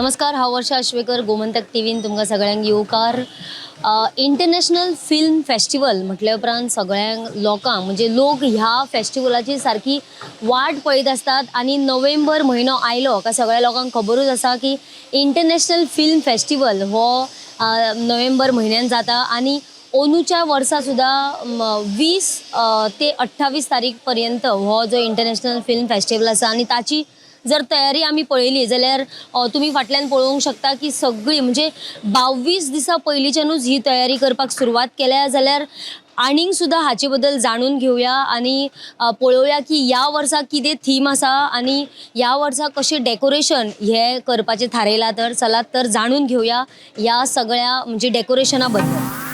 नमस्कार, हांव वर्षा आश्वेकर, गोमंतक टीव्हीन तुमकां सगळ्यांक येवकार. इंटरनॅशनल फिल्म फेस्टिवल म्हटल्या उपरांत सगळ्यांक लोकांक म्हणजे लोक ह्या फेस्टिवलाची सारकी वाट पळयत आसतात आनी नोव्हेंबर म्हयनो आयलो काय सगळ्या लोकांक खबरूच आसा की इंटरनॅशनल फिल्म फेस्टिवल हो नोव्हेंबर म्हयन्यान जाता आनी अंदूच्या वर्सा सुद्दां 20 ते 28 तारीख पर्यंत हो जो इंटरनॅशनल फिल्म फेस्टिवल आसा आनी ताची जर तयारी आमी पळयली जाल्यार तुमी फाटल्यान पळोवंक शकता की सगळी म्हणजे 22 दिसां पयलींच्यानूच ही तयारी करपाक सुरवात केल्या. जाल्यार आनीक सुद्दां हाचे बद्दल जाणून घेवया आनी पळोवया की ह्या वर्सा कितें थीम आसा आनी ह्या वर्सा कशें डेकोरेशन हें करपाचें थारयलां. तर चलात तर जाणून घेवया ह्या सगळ्या म्हणजे डेकोरेशना बद्दल.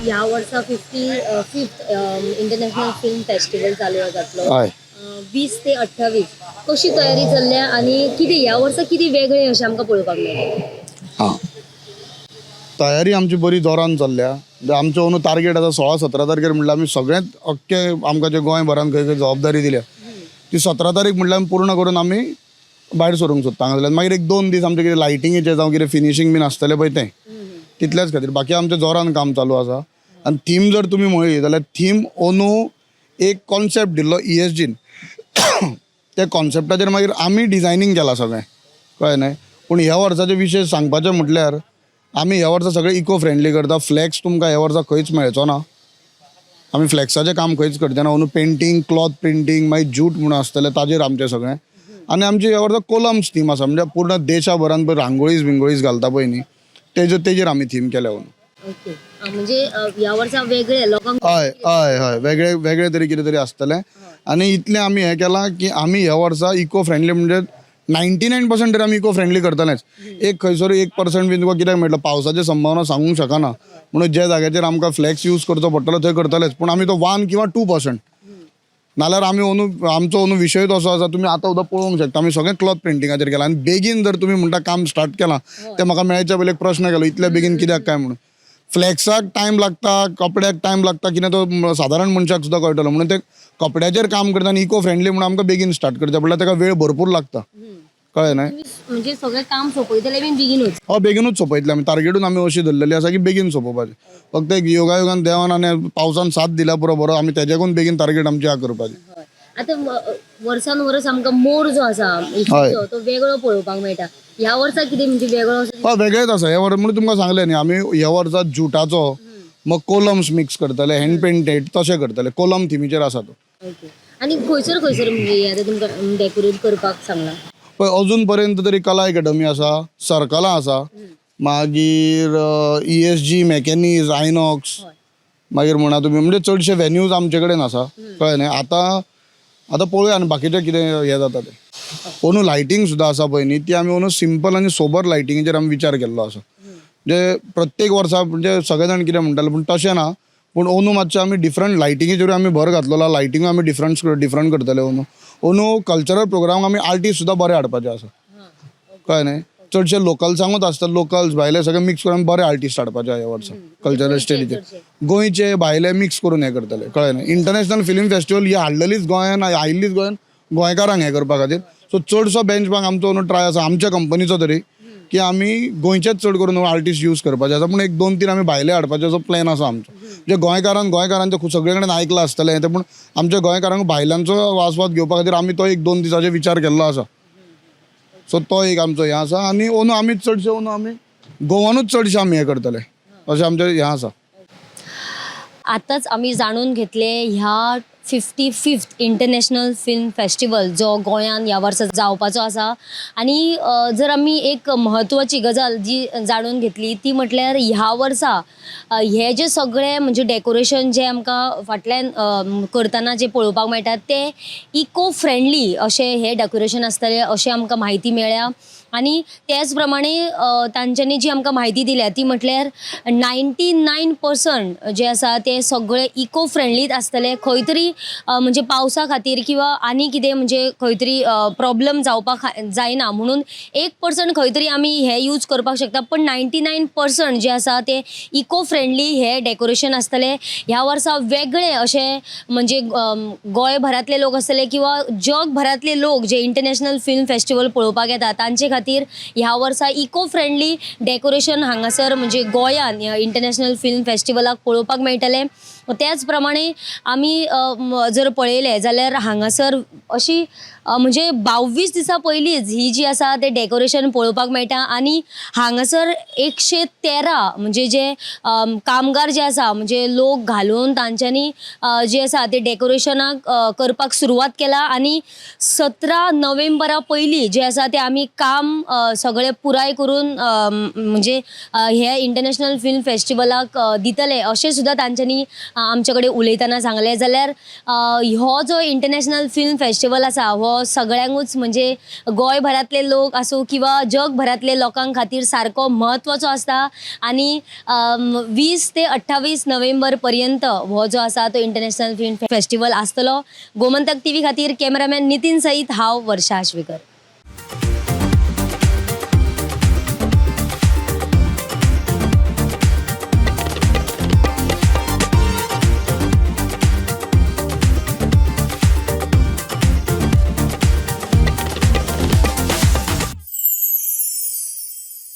ह्या वर्सा 55th international film festival चालू जातलो. हय. 20 ते 28 कशी तयारी चल्ल्या आनी कितें ह्या वर्सा कितें वेगळें अशें आमकां पळोवपाक मेळटलें? हां, तयारी आमची बरी जोरान चल्ल्या. म्हणजे आमचो अंदू टार्गेट आसा 16-17 तारखेर म्हटल्यार आमी सगळेंच अख्खे आमकां जे गोंयभरान खंय खंय जबाबदारी दिल्या ती 17 तारीख म्हटल्यार आमी पूर्ण करून आमी भायर सरूंक सोदता हांगासरल्यान. मागीर एक 2 दीस आमचें कितें लायटिंगेचें जावं कितें फिनिशींग बीन आसतलें पळय तें तितल्याच खातीर. बाकी आमचें जोरान काम चालू आसा. आनी थीम जर तुमी म्हळी जाल्यार थीम अंदू एक कॉन्सेप्ट दिल्लो ESGन, त्या कॉन्सेप्टाचेर मागीर आमी डिजायनींग केलां सगळें, कळ्ळें न्हय. पूण ह्या वर्साचें विशेश सांगपाचें म्हटल्यार आमी ह्या वर्सा सगळें इको फ्रेंडली करता. फ्लॅक्स तुमकां ह्या वर्सा खंयच मेळचो ना, आमी फ्लॅक्साचें काम खंयच करचे ना. अंदू पेंटींग, क्लॉथ प्रिंटींग, मागीर जूट म्हणून आसतलें ताजेर आमचें सगळें. आनी आमची ह्या वर्सा कोलम्स थीम आसा, म्हणजे पूर्ण देशाभरान पळय रांगोळीज बिंगोळीज घालता पळय न्ही, तेजो तेजेर आमी थीम केल्या अंदू. ओके, म्हणजे ह्या वर्सा वेगळे लोकांक हय हय हय, वेगळे वेगळे तरी कितें तरी आसतलें. आनी इतलें आमी हें केलां की आमी ह्या वर्सा इको फ्रेंडली, म्हणजे 99% तरी आमी इको फ्रेंडली करतलेच. एक खंयसर 1% बीन तुका कित्याक मेळटलो, पावसाची संभावना सांगूंक शकना, म्हणून ज्या जाग्याचेर आमकां फ्लॅक्स यूज करचो पडटलो थंय करतलेच, पूण आमी तो 1 किंवा 2%. नाल्यार आमी अंदू आमचो अंदू विशयूच असो आसा, तुमी आतां सुद्दां पळोवंक शकता, आमी सगळें क्लॉथ प्रिंटिंगाचेर केलां. आनी बेगीन जर तुमी म्हणटा काम स्टार्ट केलां, तें म्हाका मेळच्या पयलीं एक प्रश्न केलो, इतले बेगीन कित्याक काय म्हणून. फ्लॅक्साक टायम लागता, कपड्याक टायम लागता, कितें तो सादारण मनशाक सुद्दां कळटलो, म्हणून ते कपड्याचेर काम करता आनी इको फ्रेंडली म्हणून आमकां बेगीन स्टार्ट करचें पडलें, ताका वेळ भरपूर लागता, कळ्ळें न्हय. तुम्ही म्हणजे सगळें काम सोंपयतले बीन बेगीनूच? हय, बेगीनूच सोंपयतले आमी. टार्गेटूच आमी अशी धरलेली आसा की बेगीन सोंपोवपाची. फक्त एक योगायोगान देवान आनी पावसान साथ दिल्या पुरो बरो, आमी तेज्याकून बेगीन टार्गेट आमची हा करपाची. हय. आतां वर्सान वर्स आमकां मोर जो आसा इफ्फीचो, तो वेगळो पळोवपाक मेळटा. ह्या वर्सा कितें म्हणजे वेगळो असो? हय, वेगळेच आसा ह्या वर्सा. म्हणून तुमकां सांगलें न्ही, आमी ह्या वर्सा जुटाचो मग कोलम्स मिक्स करतले, हँड पेंटेड तशें करतले, कोलम थिमीचेर आसा तो. ओके, आनी खंयसर खंयसर म्हणजे आतां तुमकां डेकोरेट करपाक सांगलां? पळय, अजून पर्यंत तरी कला एकेडमी आसा, सर्कलां आसा, मागीर ESG, मेकॅनीज, आयनॉक्स, मागीर म्हणा तुमी, म्हणजे चडशे व्हेन्यूज आमचे कडेन आसा, कळ्ळें न्ही. आतां आतां पळोवया आनी बाकीचें कितें हें जाता तें. अंदू लायटींग सुद्दां आसा पळय न्ही, ती आमी अंदू सिंपल आनी सोबर लायटिंगेचेर आमी विचार केल्लो आसा. म्हणजे प्रत्येक वर्सा म्हणजे सगळे जाण कितें म्हणटाले, पूण तशें ना, पूण अंदू मातशें आमी डिफरंट लायटिंगेचेरूय आमी भर घातलेलो, लायटिंगूय आमी डिफरंट डिफरंट करतले अंदू. अंदू कल्चरल प्रोग्राम आमी आर्टिस्ट सुद्दां बरे हाडपाचे आसा, कळ्ळें न्ही. चडशे लोकल्सांकूच आसता, लोकल्स भायले सगळे मिक्स करून बरे आर्टिस्ट हाडपाचे ह्या वर्सा कल्चरल स्टेजीचेर. गोंयचे भायले मिक्स करून हें करतले, कळ्ळें न्ही. इंटरनॅशनल फिल्म फेस्टिवल ही हाडलेलीच गोंयान, आयिल्लीच गोंयान गोंयकारांक हें करपा खातीर. सो चडसो बेंचमार्क आमचो अंदू ट्राय आसा आमच्या कंपनीचो तरी की आमी गोंयचेच चड करून आर्टिस्ट यूज करपाचे आसा, पूण 1-2-3 आमी भायले हाडपाचे असो प्लॅन आसा आमचो. म्हणजे गोंयकारान गोंयकारांचें खूब सगळे कडेन आयकलां आसतलें तें, पूण आमच्या गोंयकारांक भायल्यांचो आस्वाद घेवपा खातीर आमी तो 1-2 दिसाचेर विचार केल्लो आसा. सो तो एक आमचो हें आसा. आनी अंदू आमी चडशे अंदू आमी गोवानूच चडशे आमी हें करतले अशें आमचें हें आसा. आतांच आमी जाणून घेतले ह्या 55th international film festival जो गोंयांत ह्या वर्सा जावपाचो आसा. आनी जर आमी एक म्हत्वाची गजाल जी जाणून घेतली ती म्हटल्यार ह्या वर्सा हे जे सगळे म्हणजे डेकोरेशन जे आमकां फाटल्यान करतना जे पळोवपाक मेळटा ते इको फ्रेंडली अशें हे डेकोरेशन आसतलें अशें आमकां म्हायती मेळ्ळ्या. आनी त्याच प्रमाणे तांच्यांनी जी आमकां म्हायती दिल्या ती म्हटल्यार 99% जे आसा ते सगळे इको फ्रेंडलीच आसतले. खंय तरी म्हणजे पावसा खातीर किंवा आनी कितें म्हणजे खंय तरी प्रॉब्लम जावपाक जायना म्हणून 1% खंय तरी आमी हे यूज करपाक शकता, पण 99% जे आसा ते इको फ्रेंडली हे डेकोरेशन आसतले. ह्या वर्सा वेगळे अशे म्हणजे गोंयभरांतले लोक आसतले किंवा जगभरांतले लोक जे इंटरनॅशनल फिल्म फेस्टिवल पळोवपाक येता तांचे खातीर ह्या वर्सा इको फ्रेंडली डेकोरेशन हांगासर म्हणजे गोंयान इंटरनॅशनल फिल्म फेस्टिवलाक पळोवपाक मेळटलें. त्याच प्रमाणे आमी जर पळयलें जाल्यार हांगासर अशी म्हणजे 22 दिसां पयलींच ही जी आसा तें डेकोरेशन पळोवपाक मेळटा. आनी हांगासर 113 म्हणजे जे कामगार जे आसा म्हणजे लोक घालून तांच्यांनी जे आसा ते डेकोरेशनाक करपाक सुरवात केला. आनी 17 नोव्हेंबरा पयलीं जे आसा ते आमी काम सगळें पुराय करून म्हणजे हे इंटरनॅशनल फिल्म फेस्टिवलाक दितले अशें सुद्दां तांच्यांनी आमचे कडेन उलयतना सांगलें. जाल्यार हो जो इंटरनॅशनल फिल्म फेस्टिवल आसा हो सगळ्यांकूच म्हणजे गोंयभरांतले लोक आसूं किंवा जगभरांतले लोकां खातीर सारको म्हत्वाचो आसता. आनी 20 ते 28 नोव्हेंबर पर्यंत हो जो आसा तो इंटरनॅशनल फिल्म फेस्टिवल आसतलो. गोमंतक टीव्ही खातीर कॅमेरामॅन नितीन सयत हांव वर्षा आश्वेकर.